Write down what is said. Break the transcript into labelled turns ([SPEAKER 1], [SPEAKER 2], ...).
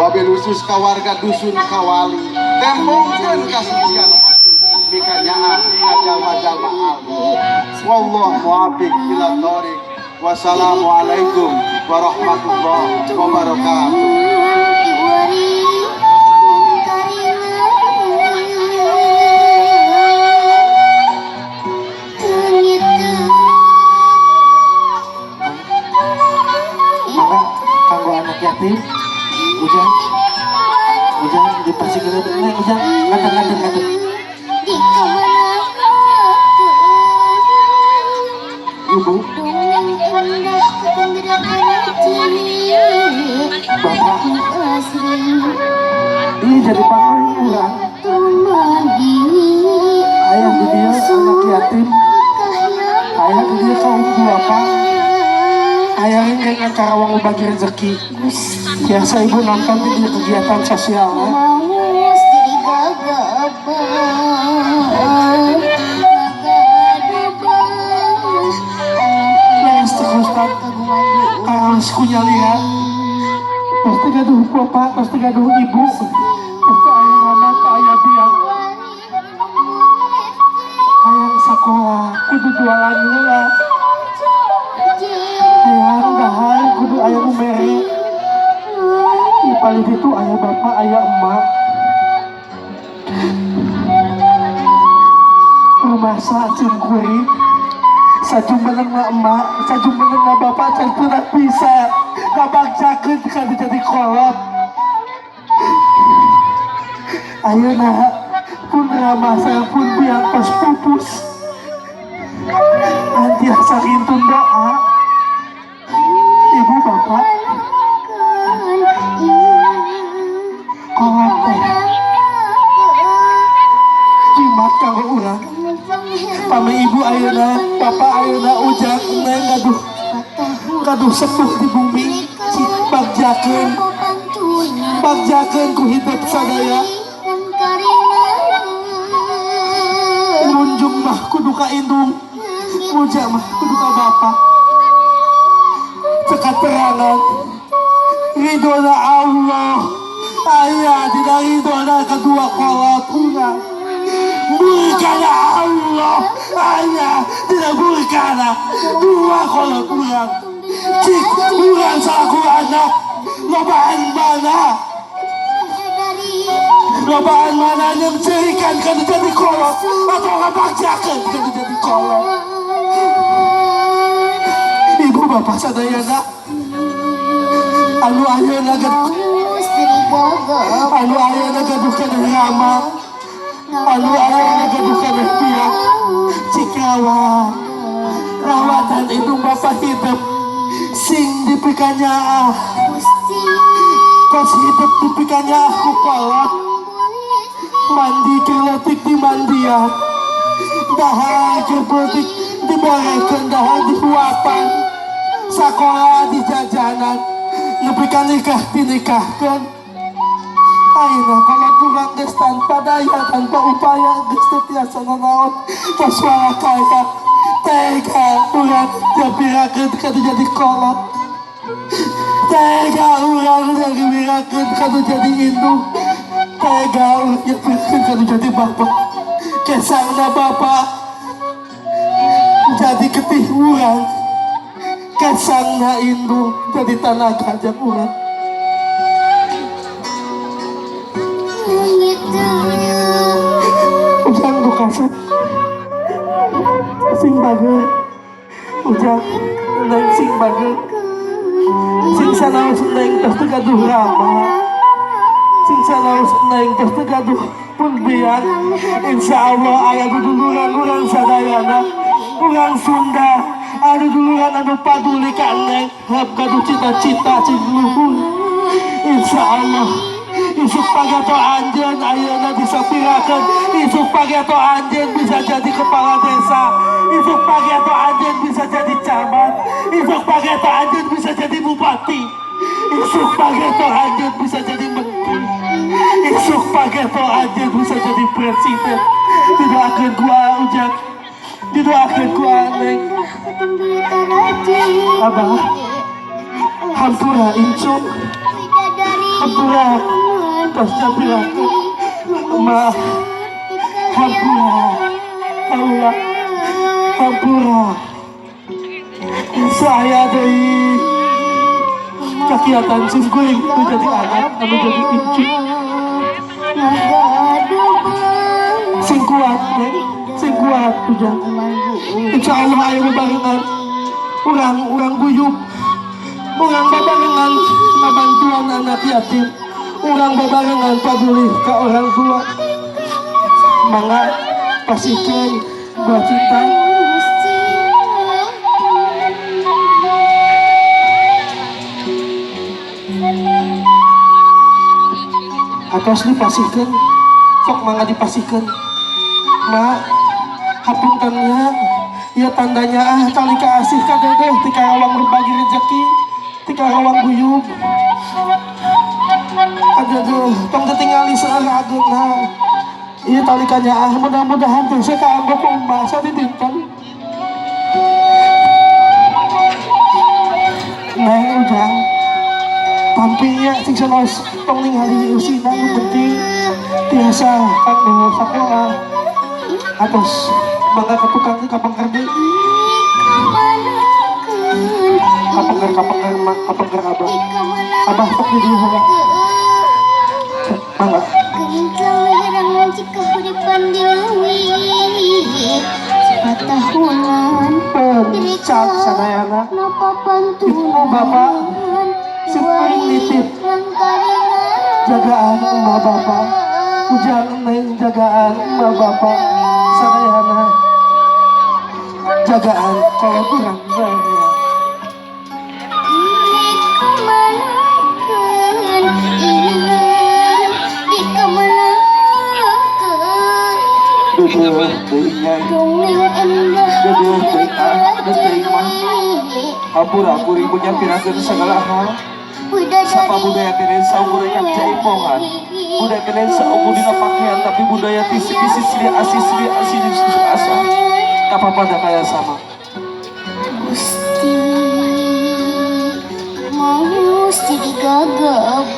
[SPEAKER 1] Wabil khusus ka warga dusun Kawali, tembongkeun kasucian mikanyaah ka jalma-jalma alim. Wallahu muwaffiq ila thoriq. Wassalamualaikum warahmatullahi wabarakatuh.
[SPEAKER 2] Maka kanggo anak yatim, Ujang, Ujang dipasihkeun neng Ujang, ngaten ngaten ngaten. Ibu, bapak, ini jadi pangling urang. Ayah di dieu anak yatim, ayah di dieu kaum duafa, ayah dengan Karawang bagi rezeki. Biasa ibu nonton di dieu kegiatan sosial ya.
[SPEAKER 3] Maus jadi gagabah ngagadubah.
[SPEAKER 2] Leres teh Ustad, kawas ku nyalira. Pasti gaduh bapak, pasti gaduh ibu, pasti ayah rama, ayah biang. Hayang sekolah, kudu jualan heula. Hayang dahar, kudu aya nu mere. Di paling itu ayah bapak, ayah emak. Rumasa cing kuring, sajumenengna emak, sajumenengna bapak, can pernah bisa ngabagjakeun kana jadi kolot. Ayeuna pun ramah saya pun biang tos pupus. Antiasa ngintun doa. Ibu bapak, kolot teh jimat kanggo urang. Pami ibu ayeuna, bapak ayeuna, Ujang, neng gaduh gaduh sepuh di bumi, cik bagjakeun, bagjakeun ku hidup sadaya. Munjung mah kudu ka indung, muja mah kudu ka bapak. Cek katerangan ridona Allah aya dina ridona kedua kolot urang. Murkana Allah aya dina murkana dua kolot urang. Cik urang salaku anak lobaan mana? Lobaan mana nyengcerikan kana jadi kolot atau ngabagjakeun kana jadi kolot? Ibu bapak sadayana anu ayeuna gaduh, anu ayeuna gaduh keneh rama, anu ayeuna gaduh keneh biang, cik rawat rawatan indung bapak hidup sing dipikanyaah, kos hidup dipikanyaah ku kolot. Mandi keur leutik dimandian, dahar keur peuting diberekeun, dahar dihuapan, sakola di jajanan, nepi ka nikah dinikahkeun. Ayeuna kolot urang geus tanpa daya, tanpa upaya, geus teu tiasa nanaon, tos kaya. Tega urang japirakeun kana jadi kolot? Tega urang japirakeun kana jadi indung? Tega urang japirakeun kana jadi bapak? Kesangna bapak jadi getih urang, kesangna indung jadi tanaga jang urang. Ujang nu kasep sing bager, Ujang, neng sing bager, sing sanaos neng tos teu gaduh rama, sing sanaos neng tos teu gaduh pun biang, insya Allah aya duduluran urang sadayana, urang Sunda anu duluran anu paduli ka neng, hep gaduh cita-cita sing luhur. Insya Allah isuk pageto anjeun ayeuna disapirakeun, isuk pageto anjeun bisa jadi kepala desa, isuk pageto anjeun bisa jadi camat, isuk pageto anjeun bisa jadi bupati, isuk pageto anjeun bisa jadi menteri, isuk pageto anjeun bisa jadi presiden. Didoakeun ku Ujang, didoakeun ku Neng. Abah, hampura incu. Hampura, tos nyapirakeun. Ma, hampura. Kaula, hampura. Saya deui kakiatan sim kuring nu jadi anak, anu jadi incu. Sing kuat, Neng. Sing kuat, Ujang. Insya Allah ayo bebarengan. Urang urang guyub. Urang babarengan ngabantuan anak yatim. Urang babarengan paduli ke orang tua. Mangga pasihkeun buah cinta. Atos dipasihkeun. Sok mangga dipasihkeun. Ma, hapunten nya. Ya tandanya ah tali kaasih ka dedeh ti Karawang berbagi rezeki, ti Karawang guyub. Aduh, tong ditingali seueur ageungna. Ieu tali kanyaah mudah-mudahan teh saya kaanggo ku emak sadidinten. Neng, Ujang, tampi nya, sing sanaos tong ningali eusina, nu penting tiasa kanggo sakola. Atos mangga ka tukang, ka pengker deui. Kapengker, kapengker, mak, kapengker abah. Abah sok di dieu heula. Mangga.
[SPEAKER 3] Kengkang cikahuripan deui Patahunan.
[SPEAKER 2] Pencak sadayana.
[SPEAKER 3] Napa pantun.
[SPEAKER 2] Ibu, bapak, sim kuring nitip jagaan emak bapak. Ujang, Neng, jagaan emak bapak sadayana, jagaan kalau kurang saya.
[SPEAKER 3] Dikamanakeun dikamanakeun.
[SPEAKER 1] Dedeh teuing, Nyai.
[SPEAKER 3] Dongeng endah.
[SPEAKER 1] Dedeh teuing ah, dedeh teuing mah. Hampura kuring nyapirakeun segala hal. Sapa budaya teh lain saukur rekam jaipongan. Budaya teh lain saukur dina pakaian, tapi budaya ti sisi silih asih, silih asih jeung susu asa. Kapapada kaya sama.
[SPEAKER 3] Gusti, mau jadi gagabah.